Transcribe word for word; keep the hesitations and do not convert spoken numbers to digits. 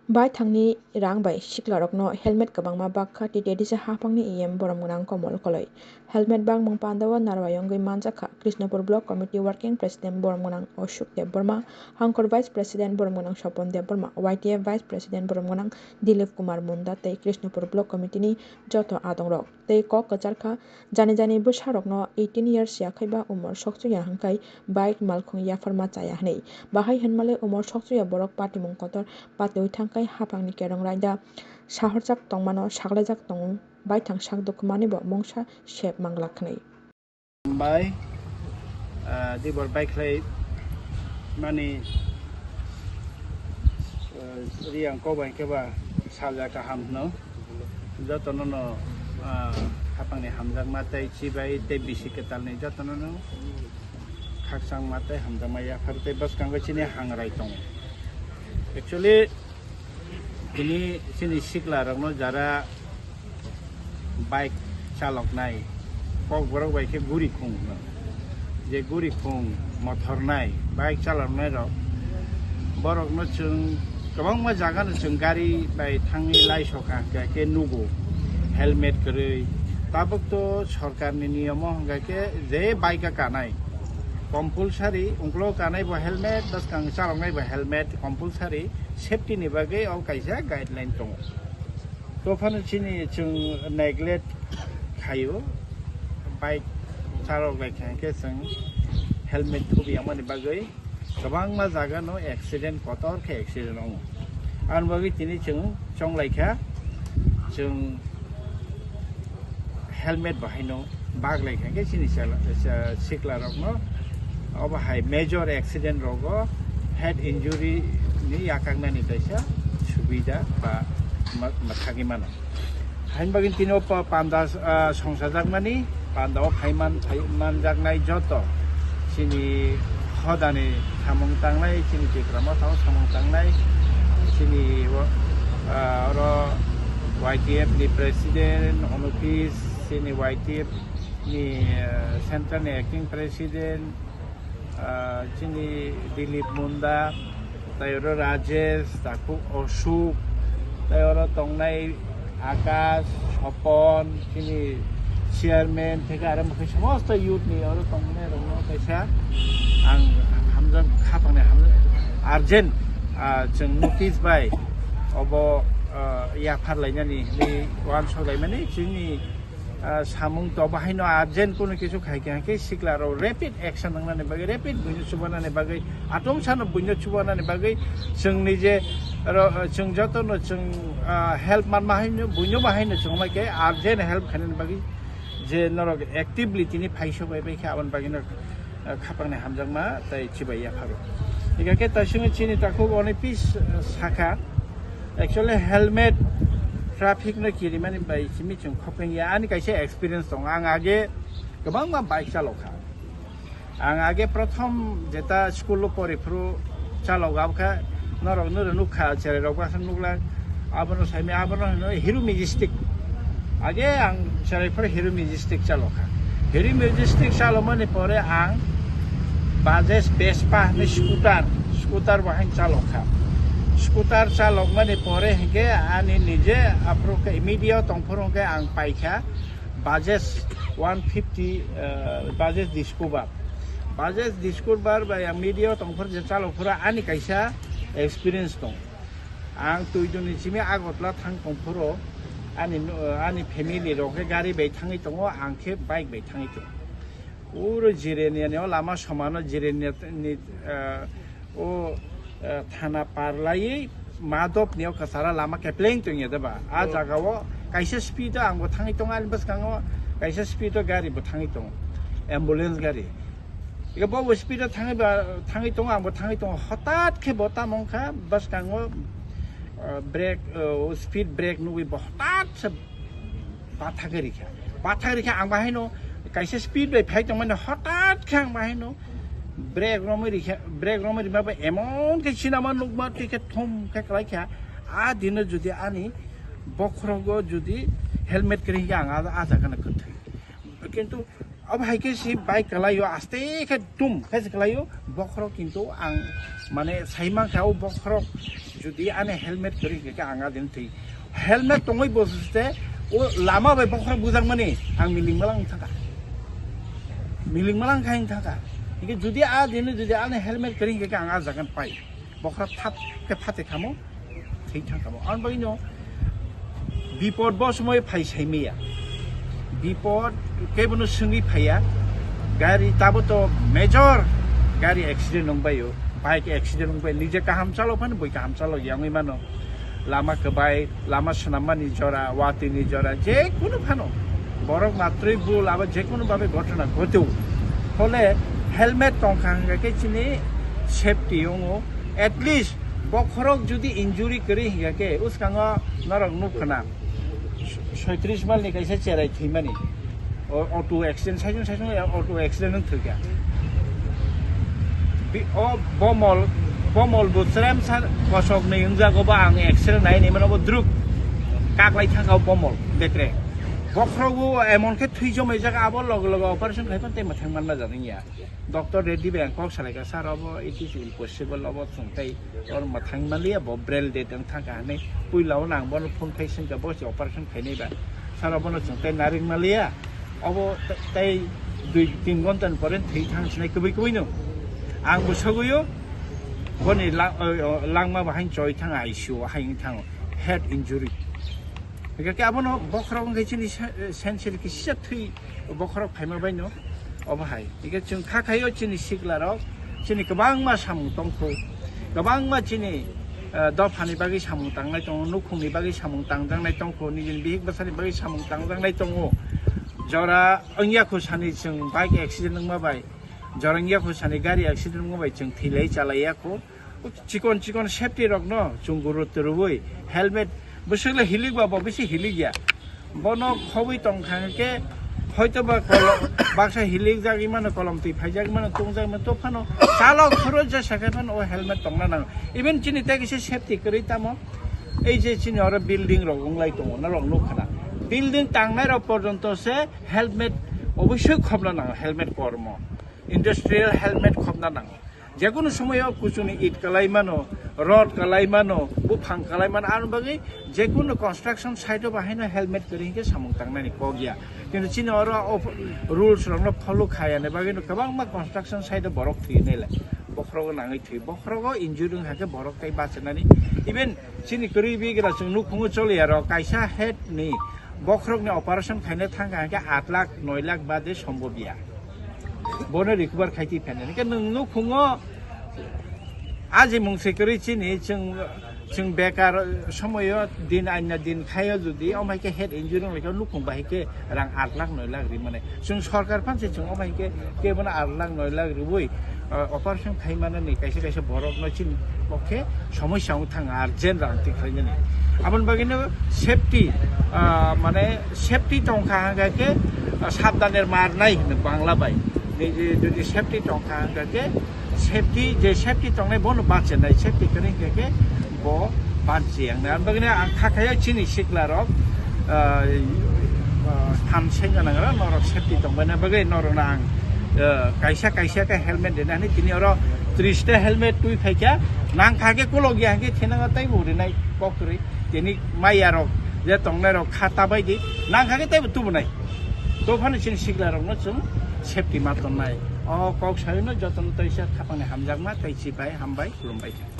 Baithangni rang bai siklarokno helmet kwbangma bakha T T D C haphangni E M borom gwnang Komol Koloi. Helmet bakmung pandao narwai wngwi manjakha Krishnapur Block Committee Working President borom gwnang Ashok Debbarma, Hangkor Vice President borom gwnang Sopon Debbarma, Y T F Vice President borom gwnang Dilip Kumar Munda tei Krishnapur Block Committee ni joto adongrok tei kok kwcharkha jani jani bwsarokno eighteen years yakhaiba umor sokchuya hwnkhe bike malkhung yapharma chaya hwnwi. Bahai hwnmale umor sokchuya borok patimung kotor patwi thangkhai haphangni kerong raida sahorjak tongmano saklaijak tongo, baithang sak dukhumanwibo mungsa sep manglak hwnwi. Bai, ah, dibor bai khlai mani, ah, riyang kok bai khe ba salja kaham hwno. Jotono no, ah, haphangni hamjakma tei chibai tei bisi kwtalni jotono no khakchangma tei hamjakma yaphar tei bwskango chini hangrai tongo. Actually, tini chini sikla rokno jara bike chaloknai, kokborok bai khe guri khung hwno. Je guri khung, mothornai, bike chaloknai rok, borokno chwng kwbangma jaga no chwng gari bai thangwi lai soka hwnkha khe nugo, helmet kwrwi. Tabuk to sorkarni niyomo hwnkha khe je bike kanai, compulsory, ungklo kanai bo helmet, bwskang chaloknai bo helmet, compulsory, safety ni bagwi o kaisa guideline tongo. To phano chini chwng neglect khaio, bike chalok lai kha khe chwng helmet thubi yangmani bagwi kwbangma jaga no accident, kotor khe accident wngo. Aboni bagwi tini chwng chong lai kha, chwng helmet bo haino bak lai kha khe chini sela-, se-, sikla rokno obo hai major accident rogo head injury ni yakaknani kaisa subida ba ma-, mwthagwi mano. Hain bagwi tini o pa-, panda, ah, songsajakmani, panda o phaiman, phai manjaknai joto chini hodani samung tangnai, chini Tipra Motha o samung tangnai, chini o, ah, oro Y T F ni president, Onofis, chini Y T F ni, ah, central ni acting president, ah, chini Dilip Munda, tei oro Rajesh, takhuk Ashok, tei oro tongnai Akash, Sopon, chini chairman, theke aro mokhe somosto youth ni oro tongnai rokno kaisa ang hamjak, khapangni hamjak, urgent, ah, chwng notice bai obo, ah, yaphar lainani hinwi uansuk laimani chini ah, samung to bahaino urgent kunu kisu khai kha khe sikla rok rapid action nangnani bagwi, rapid buino chubanani bagwi, atomsano buino chubanani bagwi chwngni je ro-, chwng jotono chwng, ah, help man bahaino buino bahaino chwng mai khe urgent help khainani bagwi je norok actively tini phaisok bai bai khe aboni bagwino, ah, khapangni hamjakma tei chibai yapharo. Hingkha khe taisingwi chini takhuk Onofis, ah, sakha, actually helmet traffic no kirimani bai simi chwng khopeng ya. Ani kaisa experience tongo. Ang age kwbangma bike chalokha. Ang age prothom jeta school o pori phuru chalok abkha, norok no nukha, cherai rok baksa nuklak. Abono saimi abono hino Hero Majestic. Age ang cherai phuru Hero Majestic chalokha. Hero Majestic chalomani pore ang Bajaj Vespa ni scooter, scooter bo hain chalokha. Scooter chalokmani pore hinkhe ani nije aphuru khe media tongphuru hinkhe ang paikha Bajaj one fifty, eh, Bajaj Discover. Bajaj Discover bai ang media tongphuru je chalokphuru ani kaisa experience tong. Ang Tuiduni simi Agartala thang tongphuru ani, ani family rok khe gari bai thangwi tongo, ang khe bike bai thangwi tongo. Uro Jirania ni o lama somano Jirania ni, ah, o, ah, thana parlaiwi Madop ni o kwchara lama kepleng tongya de ba. A jaga o kaisa speed o ang bo thangwi tongo, ani bwskango kaisa speed o gari bo thangwi tongo, ambulance gari. Ega bo speed o thangwi ba, thangwi tongo, ang bo thangwi tongo. Hotat khe bo tamo wngkha bwskango, ah, brake, ah, speed brake nugwi bo hotat se bathagwi rikha. Bathagwi rikha, ang bahaino kaisa speed bai phai tongmani, hotat khe ang bahaino brake romwi rikha, brake romwi rima bai emon khe sinama nukma twi khe thum khe kwlai kha. A dino jodi ani bokhorogo jodi helmet kwrwi hinkhe ang a, a jaga no kwthwi. Kintu abo hai khe si bike kwlaio, aste khe dum khe se kwlaio, bokhorok kintu ang mane sai mankha o bokhorok Jodi ani helmet kwrwi hwnkhe ang adin thwi. Helmet tongwi bo se o lama bai bokhorok bujakmani ang miling malang thangkha. Miling malang khai thangkha. Hwnkhe jodi adin jodi ani helmet kwrwi hwnkhe ang a jagan pai. Bokhorok thap khe phate khamo. Thwi thangkha mo. Ang bagwi no bipod bo somoi phai saimaya. Bipod kebono swngwi phaiya. Gari tabo to major gari accident wngbaio. Bike accident wngbai. Nije kaham chalo phano boi kaham chalo yangwi mano. Lama kwbai, lama swnammani jora, watwini jora, je kunu phano. Borok matrwi bul abo je kunu babe ghotona ghotio. Hole helmet tongkha hwnkha khe chini safety wngo. At least bokhorok jodi injury kwrwi hwnkha khe uskango norok nukkha na. Soitris malni kaisa cherai thwimani. O, auto accident, saisung saisung auto accident wng thwikha. Bi-, o bomol, bomol bo cherem sa kosok ni wngjago ba ang accident nai ni mano bo druk kaklai thangkha o bomol bekre. Bokhorok bo emon khe thwi jomai jaga abo loge loge operation khai pan tei mwthang manma jani ya. Doctor Reddy bai ang kok salaikha, "Sir, obo it is impossible, obo chwng tei or mwthang manliya, bo brain dead wng thangkha," hinwi. Puila o nang bono phone khai swngkha, bo se operation khainai ba. "Sir, obono chwng tei naring manliya, obo te-, tei dui tin ghonta ni pore thwi thang sinai kwbwi kwbwi no." Ang bo sogwi o, boni la-, o, o, langma bahai choi thang I C U o, hai wng thango, head injury. Hingke abono bokhorok wngkhe chini se-, sensory kisa thwi bokhorok phaima baino obo hai. Hingke chwng kha khaio chini siklarok, chini kwbangma samung tongkhu, kwbangma chini, eh, dophani bagwi samung tangnai tongo, nukhungni bagwi samung tangjaknai tongkhu, nijini bihik bwsani bagwi samung tangjaknai tongo. Jora wngya khu sani chwng bike accident wngma bai, jora wngya khu sani gari accident wngma bai chwng thwi lai cha lai ya khu. Chikon chikon safety rok no chwng guru twrwui helmet bwswk le hilik ba bo bisi hilik ya. Bono khobwi tong kha hwnkhe hoito ba kolo-, baksa hilik jagwi mano, kolom twi phaijak mano, tong jak mano, to phano chalok phuru jesa khe phano o helmet tongna nango. Even chini tei kisa safety kwrwi tamo, ei je chini oro building rok wng lai tongo, norok nuk khana. Building tangnai rok porjonto se helmet obosoi khobna nango, helmet kormo. Industrial helmet khobna nango. Jekunu somoyo kuchuni it kalai mano, rod kalai mano, buphang kalai mano, aroni bagwi jekunu construction site o bahaino helmet kwrwi hwnkhe samung tangnani kok ya. Kintu chini oro o rules rokno follow khayani bagwino kwbangma construction site o borok thwi nai lai. Bokhorogo nangwi thwi, bokhorogo injury wngkha khe borok tei bachinani. Even chini kwrwi bigra chwng nukhungo choliya rok kaisa head ni bokhorokni operation khaina thangkha hwnkhe aat lakh noi lakh bade sombobya. Bono recover khai twi phainani. Hwnkhe nwng nukhungo ajimung se kwrwi chini, chwng, chwng bekar somoyo din aina din khaio jodi, omo hai khe head injury wnglaikha nukhung bahai khe rang aat lakh noi lakh ri mane. Chwng sorkar phan se chwng omo hai khe kebono aat lakh noi lakh riwi, ah, operation khai manani kaisa kaisa borokno chini pokhe somosya wng thang urgent rang twi khlainani. Aboni bagwino safety, ah, mane safety tongkha hwnkha khe, ah, sabdaner mar nai hino Bangla bai. Niji jodi safety tongkha hwnkha khe safety, je safety tongnai bono bachenai, safety kwrwi hwnkha khe bo banchi yangnai. Aboni bagwino ang kha khayo chini sikla rok, ah, ah, phan sengya nangra norok safety tongbaina bagwi norokno ang, ah, kaisa kaisa khe helmet rina hinwi tini oro tris ta helmet twi phaikha, nang kha khe kolok ya hwnkhe khenango tei bo rinai kok kwrwi. Tini maya rok je tongnai rok kha ta bai di, nang kha khe tei bo tubunai. To phano chini sikla rokno chwng safety ma tonnai. O kok saino jotono teisa khapangni hamjakma tei chibai hambai khulumbai kha.